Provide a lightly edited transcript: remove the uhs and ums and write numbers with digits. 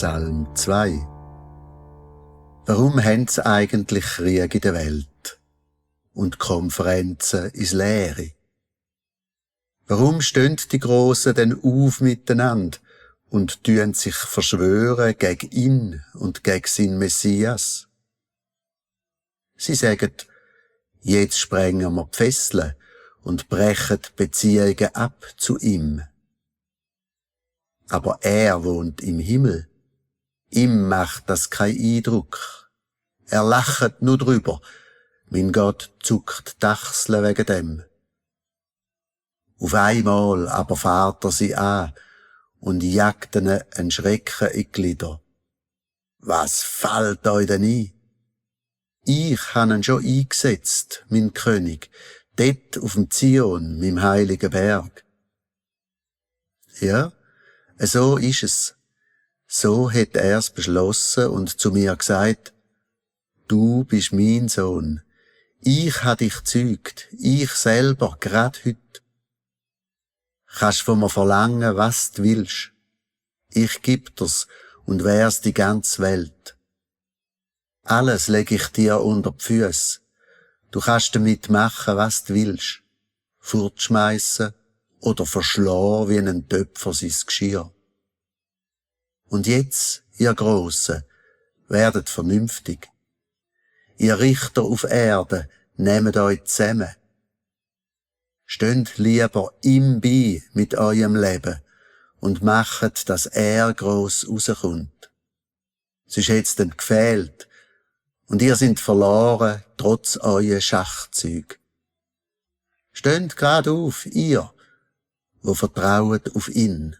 Psalm 2. Warum haben sie eigentlich Krieg in der Welt und Konferenzen ins Leere? Warum stehen die Grossen denn auf miteinander und tun sich verschwören gegen ihn und gegen seinen Messias? Sie sagen, jetzt sprengen wir die Fesseln und brechen die Beziehungen ab zu ihm. Aber er wohnt im Himmel. Ihm macht das keinen Eindruck. Er lacht nur drüber. Mein Gott zuckt die Achseln wegen dem. Auf einmal aber fährt er sie an und jagt ihnen einen Schrecken in die Glieder. Was fällt euch denn ein? Ich habe ihn schon eingesetzt, mein König, dort auf dem Zion, meinem heiligen Berg. Ja, so ist es. So hat er's beschlossen und zu mir gesagt, du bist mein Sohn. Ich habe dich gezeugt, ich selber, grad heut. Kannst von mir verlangen, was du willst. Ich geb dir's und wär's die ganze Welt. Alles leg ich dir unter die Füsse. Du kannst damit machen, was du willst. Fortschmeissen oder verschlagen wie einen Töpfer sein Geschirr. Und jetzt, ihr Grossen, werdet vernünftig. Ihr Richter auf Erde, nehmt euch zusammen. Steht lieber ihm bei mit eurem Leben und machet, dass er gross rauskommt. Sonst hätt's dem gefehlt und ihr sind verloren, trotz euer Schachzeug. Steht grad auf, ihr, wo vertrauet auf ihn.